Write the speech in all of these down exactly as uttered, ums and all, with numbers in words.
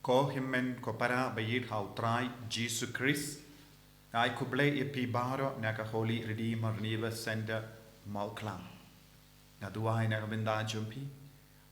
Ko hynmen ko para ba ïeit ha u Trai Jisu Khrist. Nga ai khublei ïa phi baroh na ka Holy Redeemer Revival Center Mawklam. Nga duwai na ka bynta jong phi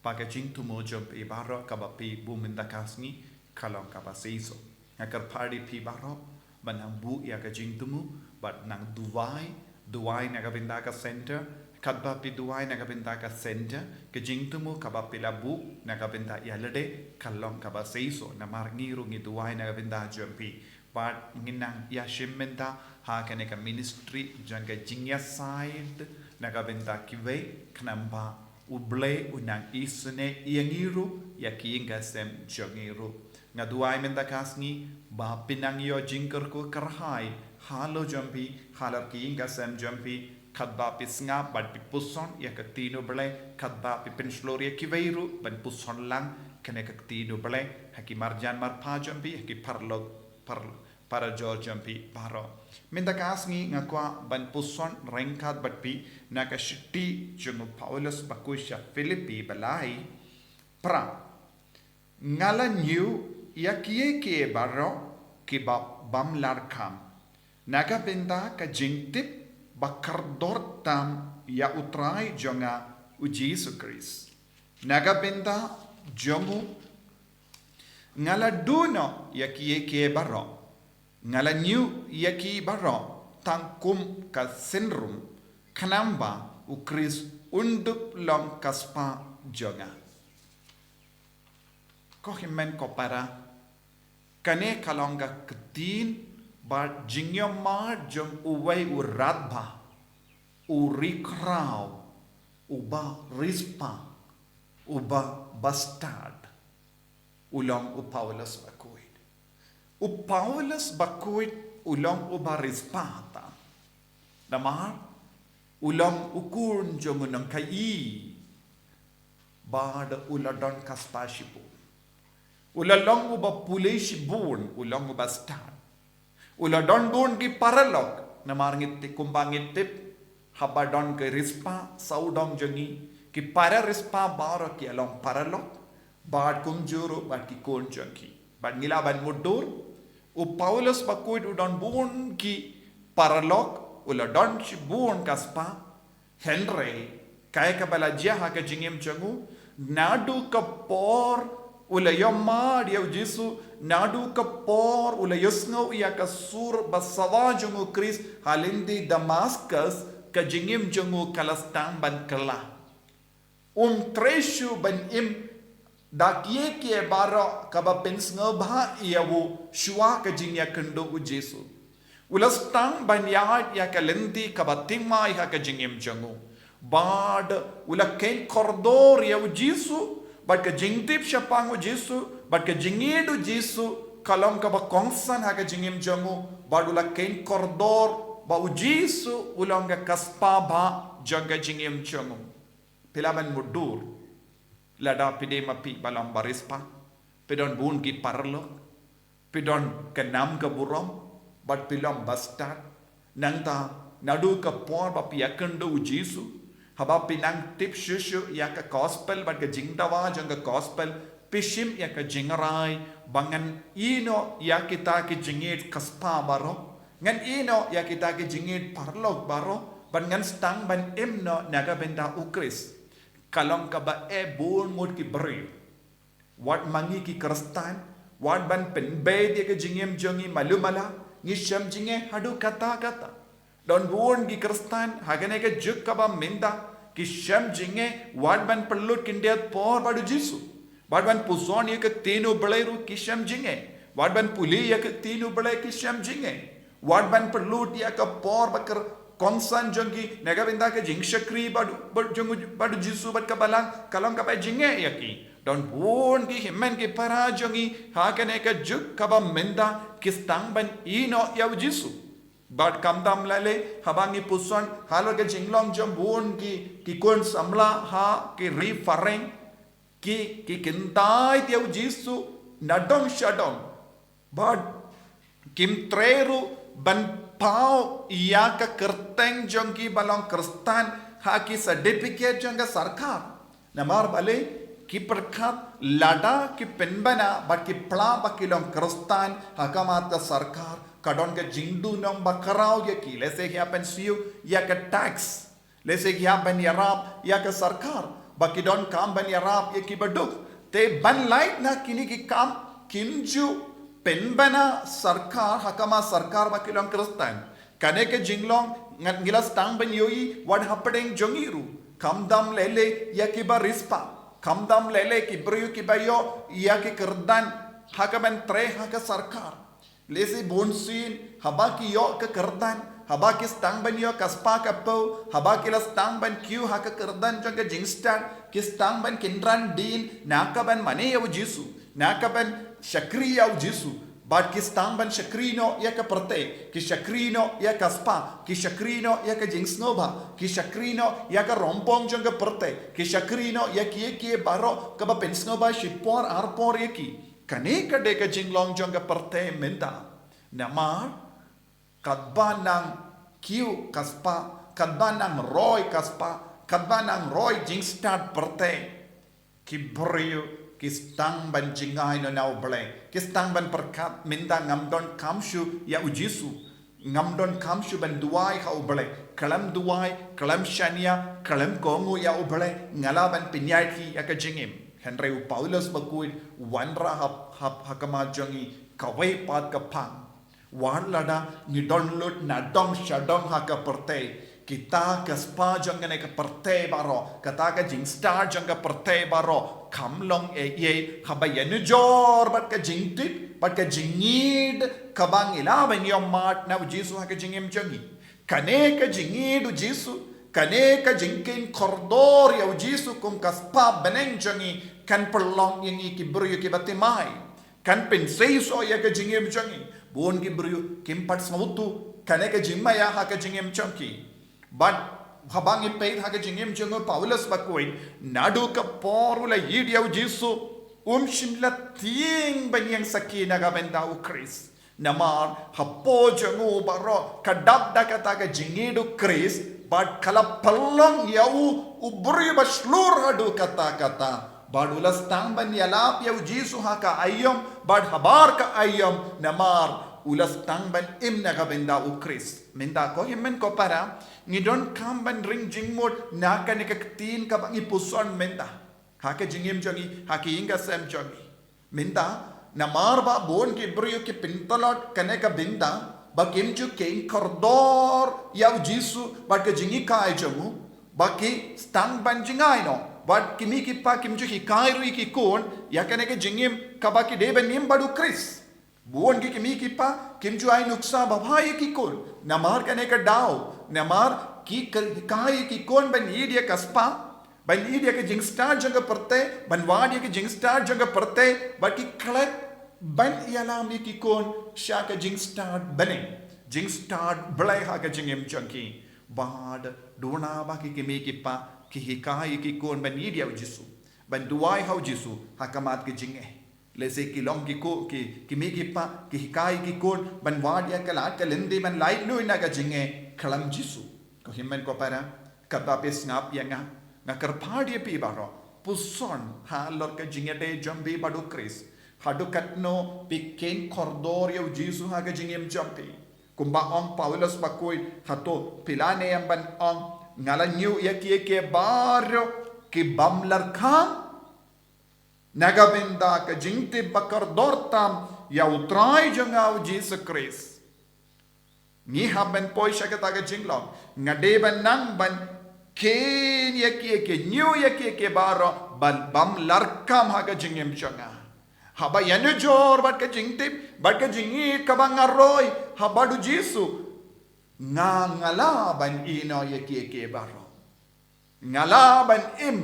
ba ka jingthmu jong phi baroh kaba phi buh mynta ka sngi ka long kaba seisoh. Nga kyrpad ïa phi baroh ban nang buh ïa ka jingthmu bad nang duwai, duwai na ka bynta ka center. Katba phi duwai na ka bynta ka center, ka jingthmu kaba phi la buh na ka bynta ïa lade ka long kaba seisoh. Namar ngi ruh ngi duwai na ka bynta jong phi. Bad ngin nang ïashim bynta ha kane ka ministry jong ka jingïasaid na ka bynta kiwei, khnang ba U Blei un nang isynei ïa ngi ruh, ïa ki ïing ki sem jong ngi ruh. Nga duwai mynta ka sngi ba phin nang ïoh jingkyrkhu kyrhai halor jong phi, halor ki ïing ki sem jong phi, katba phi sngap bad phi puson ïa ka ktien U Blei, katba phi pynshlur ïa kiwei ruh ban puson lang kane ka ktien U Blei ha ki marjan marpa jong phi, ha ki paralok, par, parajor jong phi baroh. Mynta ka sngi nga kwah ban puson ryngkat bad phi na ka shithi jong u Paulus bakhuid sha Philippi ba lai. Pra, nga la ñiew ïa kiei kiei baroh kiba bym lah kham, na ka bynta ka jingtip ba kordor tam ïa U Trai jong nga U Jisu Khrist. Na ka bynta jong u nga la duh noh ïa kiei kiei baroh, nga la ñiew ïa ki baroh tang kum ka synrum, khnang ba U Khrist un dup long ka spah jong nga. Ko hynmen ko para, kane ka long ka ktien bad jingïamar jong uwei u radbah, u riewkhraw, uba riewspah, uba bastad. U long u Paulus bakhuid. U Paulus bakhuid u long uba riewspah tam. Namar u long u khun jong u nongkhaïi bad u la don ka spah shibun. U la long uba pule shibun, u long uba stad. U la don bun ki paralok, namar ngi tip, kumba ngi tip, haba don ka riewspah sawdong jong ngi, ki para riewspah baroh ki long paralok, bad kumjuh ruh bad ki khun jong ki. Bad ngi lah ban mutdur, u Paulus bakhuid u don bun ki paralok, u la don shibun ka spah, hynrei kaei kaba la jia ha ka jingim jong u, naduh ka por u la ïamar ïa U Jisu, naduh ka por u la ïohsngew ïa ka sur ba sawa jong U Khrist ha lynti Damaskus, ka jingim jong u ka la sdang ban kylla. Um trei shuh ban im da kiei kiei baroh kaba pynsngewbha ïa u shuwa ka jingïakynduh U Jisu. U la sdang ban ïaid ïa ka lynti kaba thymmai ha ka jingim jong u. Bad u la kheiñ kordor ïa U Jisu, bad ka jingtip shaphang U Jisu, bad ka jingïeit U Jisu, ka long kaba kongsan ha ka jingim jong u, bad u la kheiñ kordor ba U Jisu u long ka spah bha jong ka jingim jong u. Phi lah ban mutdur. Lada phi dei ma phi ba long ba riewspah, phi don bun ki paralok, phi don ka nam ka burom, bad phi long bastad. Nangta, naduh ka por ba phi ïakynduh U Jisu, haba phi nang tip shuh shuh ïa ka gospel bad ka jingdawa jong ka gospel, phi shim ïa ka jingrai ba ngan ïehnoh ïa kita ki jingïeit ka spah baroh, ngan ïehnoh ïa kita ki jingïeit paralok baroh, bad ngan sdang ban im noh na ka bynta U Khrist. Ka long kaba eh bun ngut ki briew. Wat ma ngi ki Khristan, wat ban pynbeit ïa ka jingim jong ngi malu mala, ngi shem jingeh haduh katta katta. Don bun ki Khristan ha kane ka juk kaba mynta, ki shem jingeh wat ban pynlut khyndiat por bad U Jisu. Wat ban puson ïa ka ktien U Blei ruh ki shem jingeh. Wat ban pule ïa ka ktien U Blei ki shem jingeh. Wat ban pynlut ïa ka por ba kongsan jong ki na ka bynta ka jingshakri bad, bad jong, bad U Jisu bad ka balang, ka long kaba jingeh ïa ki. Don bun ki hynmen ki para jong ngi ha kane ka juk kaba mynta ki sdang ban ïehnoh ïa U Jisu. Bad khamtam lei lei, haba ngi puson halor ka jinglong jong bun ki, ki khun samla ha ki ri phareng, ki, ki kyntait ïa U Jisu nadong shadong. Bad kim trei ruh ban paw ïa ka kyrteng jong ki ba long Khristan ha ki certificate jong ka sorkar. Namar balei, Ki pyrkhat lada ki pynbna bad ki pla ba ki long Khristan ha khmat ka sorkar, ka don ka jingduhnong ba khraw ïa ki. Lehse ki hap ban siew ïa ka tax, lehse ki hap ban ïarap ïa ka sorkar, ba ki donkam ban ïarap ïa ki baduk. Te ban lait na kine ki kam, kim ju pynbna sorkar ha khmat sorkar ba ki long Khristan. Kane ka jinglong ngat ngi la sdang ban ïohi wat hapdeng jong ngi ruh. Khamtam lei lei ïa ki ba riewspah, khamtam lei lei ki briew ki ba ïoh ïa ki kyrdan ha ka ban trei ha ka sorkar. Lehse bunsien haba ki ïoh ka kyrdan, haba ki sdang ban ïoh ka spah ka paw, haba ki la sdang ban kiew ha ka kyrdan jong ka jingstad, ki sdang ban kyndran dien na ka ban mane ïa u Jisu, na ka ban shakri ïa u Jisu. Bad ki sdang ban shakri noh ïa ka pyrthei, ki shakri noh ïa ka spah, ki shakri noh ïa ka jingsngewbha, ki shakri noh ïa ka rongpong jong ka pyrthei, ki shakri noh ïa kiei kiei baroh kaba pynsngewbha shipor arpor ïa ki. Kane ka dei ka jinglong jong ka pyrthei mynta. Namar katba nang kiew ka spah, katba nang roi ka spah, katba nang roi jingstad pyrthei, ki briew ki sdang ban jngai noh na u Blei. Ki sdang ban pyrkhat, mynta ngam donkam shuh ïa u Jisu, ngam donkam shuh ban duwai ha u Blei. Khlem duwai, khlem shaniah, khlem kohnguh ïa u Blei, nga lah ban pynïaid hi ïa ka jingim. Hynrei u Paulus bakhuid u wanrah ha, ha, ha khmat jong ngi kawei pat ka phang. Wat lada ngi don lut na dong sha dong ha ka pyrthei, kita ka spah jong kane ka pyrthei baroh, kata ka jingstad jong ka pyrthei baroh kam long ei ei haba ïanujor bad ka jingtip bad ka jingïeid kaba ngi lah ban ïohmad na u Jisu ha ka jingim jong ngi. Kane ka jingïeid u Jisu, kane ka jingkhein kordor ïa u Jisu kum ka spah bneng jong ngi kan pynlong ïa ngi ki briew kiba thymmai. Kan pynseisoh ïa ka jingim jong ngi. Bun ki briew kim pat sngewthuh kane ka jingmaïa ha ka jingim jong ki. Bad haba ngi peit ha ka jingim jong u Paulus bakhuid, naduh ka por u la ïeid ïa u Jisu, um shym la tieng ban ïeng sakhi na ka bynta u Khrist. Namar hapoh jong u baroh ka dap da kata ka jingïeid u Khrist, bad ka la pynlong ïa u u briew ba shlur haduh katta katta. Bad u la sdang ban ïalap ïa u Jisu ha ka aïom bad habar ka aïom, namar u la sdang ban im na ka bynta u Khrist. Mynta ko hynmen ko para, ngi donkam ban ring jingmut na kane ka ktien kaba ngi puson mynta ha ka jingim jong ngi, ha ka ïing ka sem jong ngi. Mynta, namar ba bun ki briew ki pyntlot kane ka bynta ba kim ju khein kordor ïa u Jisu bad ka jinghikai jong u, ba ki sdang ban jngai noh, bad ki mei ki pa kim ju hikai ruh ïa ki khun ïa kane ka jingim kaba ki dei ban im bad u Khrist. Bun ki mei ki pa kim ju ai nuksa babha ïa ki khun namar kane ka daw, namar ki hikai ïa ki khun ban ïeid ïa ka spah, ban ïeid ïa ka jingstad jong ka pyrthei, ban wad ïa ka jingstad jong ka pyrthei, bad ki klet ban ïalam ïa ki khun sha ka jingstad bneng, jingstad Blei ha ka jingim jong ki. Bad duna ba ki mei ki pa ki hikai ïa ki khun ban ïeid ïa u Jisu, ban duwai ha u Jisu ha khmat ka jingeh. Lehse ki long ki khun, ki, ki mei ki pa ki hikai ki khun ban wad ïa ka lad ka lynti ban laitluid na ka jingeh khlem Jisu. Ko hynmen ko para, katba phi sngap ïa nga, nga kyrpad ïa phi baroh, puson halor ka jingïadei jong phi bad u Khrist. Haduh katno phi khein kordor ïa u Jisu ha ka jingim jong phi. Kumba ong Paulus bakhuid, hato phi la ne em ban ong, nga la ñiew ïa kiei kiei baroh ki bym lah kham na ka bynta ka jingtip ba kordor tam ïa u Trai jong nga u Jisu Khrist. Ngi hap ban poi sha kata ka jinglong. Nga dei ban nang ban khein ïa kiei kiei, ñiew ïa kiei kiei baroh ba bym lah kham ha ka jingim jong nga. Haba ïanujor bad ka jingtip bad ka jingïeid kaba nga roi ha bad u Jisu, nga, nga lah ban ïehnoh ïa kiei kiei baroh. Nga lah ban im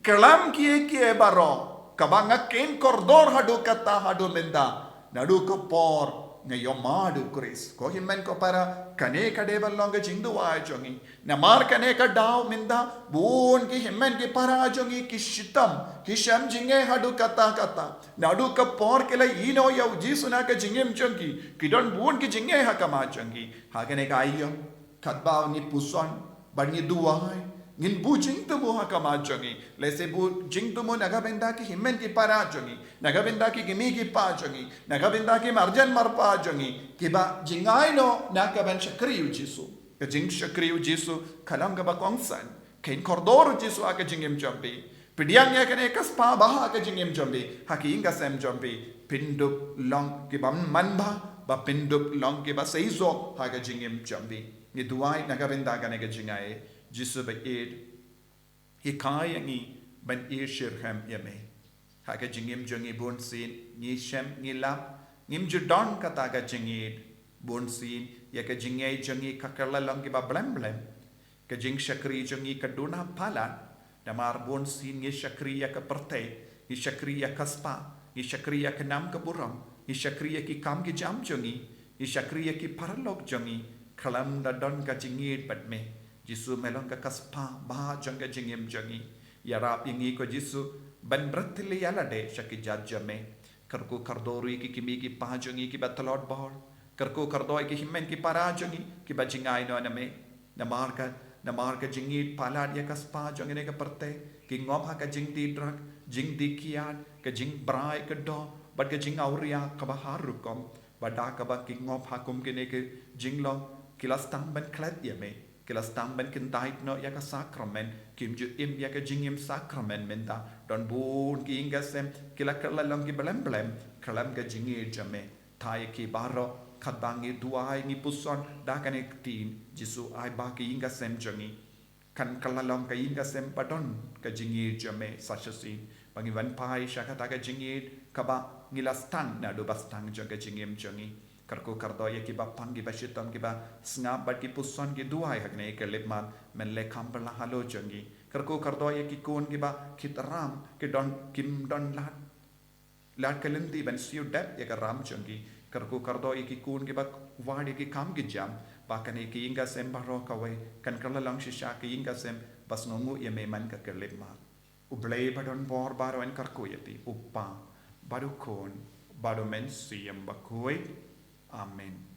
khlem kiei kiei baroh kaba nga khein kordor haduh katta, haduh mynta, naduh ka por nga ïohmad u Khrist. Ko hynmen ko para, kane ka dei ban long ka jingduwai jong ngi. Namar kane ka daw mynta bun ki hynmen ki para jong ngi ki shitom, ki shem jingeh haduh katta katta. Naduh ka por ki la ïehnoh ïa u Jisu na ka jingim jong ki, ki don bun ki jingeh ha khmat jong ki. Ha kane ka aïom, katba ngi puson bad ngi duwai, Ngin buh jingthmu ha khmat jong ngi. Lehse buh jingthmu na ka bynta ki hynmen ki para jong ngi, na ka bynta ki kmie ki kpa jong ngi, na ka bynta ki marjan marpa jong ngi, kiba jngai noh na ka ban shakri ïa u Jisu. Ka jingshakri ïa u Jisu ka long kaba kongsan. Khein kordor u Jisu ha ka jingim jong phi. Pdiang ïa kane ka spah bha ha ka jingim jong phi, ha ka ïing ka sem jong phi. Phin dup long kiba manbha, ba phin dup long kiba seisoh ha ka jingim jong phi. Ngi duwai na ka bynta kane ka jingai. Jisu ba ïeit, hikai ïa ngi ban ïeit shitrhem ïa me. Ha ka jingim jong ngi bunsien, ngi shem, ngi lap, ngim ju don kata ka jingïeit. Bunsien ïa ka jingïeit jong ngi ka kylla long kiba blem blem. Ka jingshakri jong ngi ka duna palat. Namar bunsien ngi shakri ïa ka pyrthei, ngi shakri ïa ka spah, ngi shakri ïa ka nam ka burom, ngi shakri ïa ki kam ki jam jong ngi, ngi shakri ïa ki paralok jong ngi. Khlem da don ka jingïeit bad me. Jisu, me long ka spah bha jong ka jingim jong ngi. Ïarap ïa ngi ko Jisu ban bret thylli ïa lade sha ki jait jong me. Kyrkhu kyrdoh ruh ïa ki kmie ki kpa jong ngi kiba tlot bor. Kyrkhu kyrdoh ïa ki hynmen ki para jong ngi kiba jngai noh na me. Namar ka, namar ka jingïeit palat ïa ka spah jong kane ka pyrthei, ki ngop ha ka jingdie drug, jingdie kiad, ka jingbrai ka doh, bad ka jingawria kaba har rukom. Bad da kaba ki ngop ha kum kine ki jinglong, ki la sdang ban klet ïa me. Ki la sdang ban kyntait noh ïa ka sakramen, kim ju im ïa ka jingim sakramen mynta. Don bun ki ïing ka sem, ki la kylla long ki blem blem khlem ka jingïeit jong me. Thait ïa ki baroh, katba ngi duwai ngi puson da kane ka ktien, Jisu, ai ba ki ïing ka sem jong ngi kan kylla long ka ïing ka sem ba don ka jingïeit jong me sa shisien. Ba ngin wan phai sha kata ka jingïeit kaba ngi la sdang naduh ba sdang jong ka jingim jong ngi. Kyrkhu kyrdoh ïa kiba pang kiba shitom kiba sngap bad ki puson ki duwai ha kane ka lipmat, men leh kam bylla halor jong ngi. Kyrkhu kyrdoh ïa ki khun kiba kit ram, ki don, kim don lad, lad ka lynti ban siew dep ïa ka ram jong ki. Kyrkhu kyrdoh ïa ki khun kiba wad ïa ki kam ki jam, ba kane ka ïing ka sem baroh kawei kan kylla long shisha ka ïing ka sem ba sngewnguh ïa me man ka khyllipmat. U Blei ba don bor baroh un kyrkhu ïa phi, u Kpa, bad u Khun, bad u Mynsiem Bakhuid. Amen.